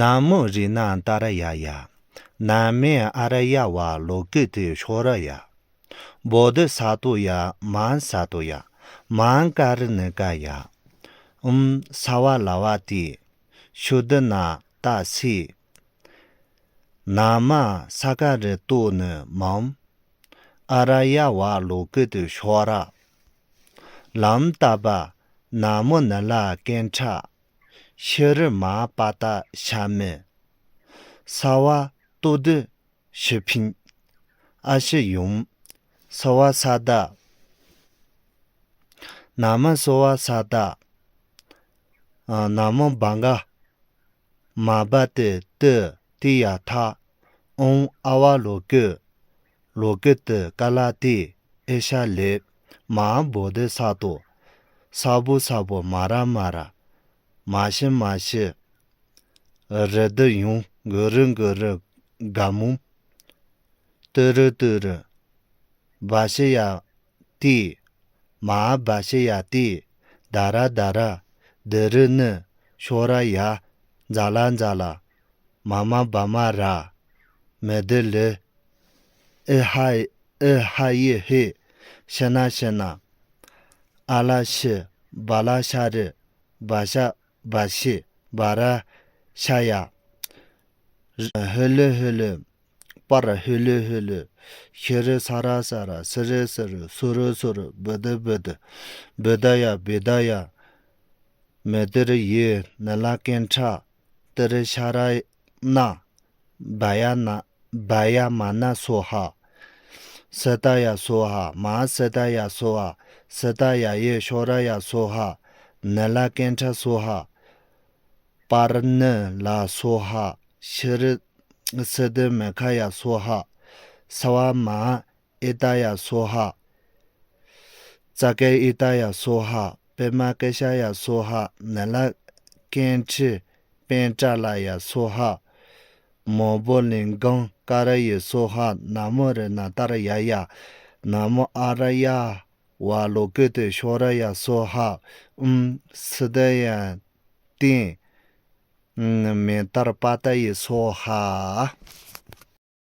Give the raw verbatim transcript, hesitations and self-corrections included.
ན་མོ་རི་ན་ཏཱ་ར་ཡ་ཡ། ན་མེ་ཨ་ར་ཡ་ཝ་ལོ་ཀི་ཏི་ཤོ་ར་ཡ། བོ་དྷི་ས་ཏུ་ཡ། མ་ས་ཏུ་ཡ། མ་ཀ་རི་ནི་ཀ་ཡ། ཨུམ་ས་ཝ་ལ་ཝ་ཏི། ཤུ་དྷི་ན་ཏ་སི། ན་མ་ས་ཀ་རི་ཏུ་ནི་མམ། ཨ་ར་ཡ་ཝ་ལོ་ཀི་ཏི་ཤོ་ར། ལམ་ཏ་བ། ན་མོ་ནི་ལ་ཀན་ཁྲ། ཤི་རི་མ་པ་ཏ་ཤ་མི། ས་ཝ་ཏུ་དི་ཤི་ཕིན། ཨ་ཤི་ཡུམ། ས་ཝ་ས་ད། ན་མ་ས་ཝ་ས་ད། ན་མོ་བ་ག་མ་བ་ཏི་ཏི་ཏི་ཡ་ཐ། ཨོང་ཨ་ཝ་ལོ་ཀི། ལོ་ཀི་ཏི་ཀ་ལ་ཏི། ཨེ་ཤ་ལེབ། མ་བོ་དྷི་ས་ཏོ། ས་བུ་ས་བོ་མ་ར་མ་ར། མ་ཤི་མ་ཤི། རི་དི་ཡུང་གུ་རུ་གུ་རུ་ག་མུ། ཏི་རུ་ཏི་རུ། བ་ཤི་ཡ་ཏི། མ་བ་ཤི་ཡ་ཏི། ད་ར་ད་ར། དི་རི་ནི། ཤོ་ར་ཡ། ཛ་ལ་ཛ་ལ། མ་མ་བ་མ་ར། མི་དི་ལི། ཨི་ཧ་ཨི་ཧ་ཡི་ཧི། ཤི་ན་ཤི་ན། ཨ་ལ་ཤི། བ་ལ་ཤ་རི། བ་ཤ་བ་ཤི། བ་ར་ཤ་ཡ། ཧི་ལི་ཧི་ལི། པར་ཧི་ལི་ཧི་ལི། ཤི་རི་ས་ར་ས་ར། སི་རི་སི་རི། སུ་རི་སུ་རི། བི་དི་བི་དི། བི་ད་ཡ་བི་ད་ཡ། མི་དི་རི་ཡི། ནི་ལ་ཀན་ཁྲ། ཏི་རི་ཤ་ར་ན། བ་ཡ་ན། བ་ཡ་མ་ན་སོ་ཧ། སི་ཏ་ཡ་སོ་ཧ། མ་སི་ཏ་ཡ་སོ་ཧ། སི་ཏ་ཡ་ཡི་ཤོ་ར་ཡ་སོ་ཧ། ནི་ལ་ཀན་ཁྲ་སོ་ཧ། པར་ནི་ལ་སོ་ཧ། ཤི་རི་སི་དི་མི་ཁ་ཡ་སོ་ཧ། ས་ཝ་མ་ཨི་ཏ་ཡ་སོ་ཧ། ཙ་ཀེ་ཨི་ཏ་ཡ་སོ་ཧ། པེ་མ་ཀེ་ཤ་ཡ་སོ་ཧ། ནི་ལ་ཀན་ཁྲི་པེན་ཏྲ་ལ་ཡ་སོ་ཧ། མོ་བོ་ལིང་གང་ཀ་ར་ཡི་སོ་ཧ། ན་མོ་རི་ན་ཏར་ཡ་ཡ། ན་མོ་ཨ་ར་ཡ་ཝ་ལོ་ཀི་ཏི་ཤོ་ར་ཡ་སོ་ཧ། ཨུམ་སི་དི་ཡ་ཏིན། མེ་ཏར་པ་ཏ་ཡི་སོ་ཧ།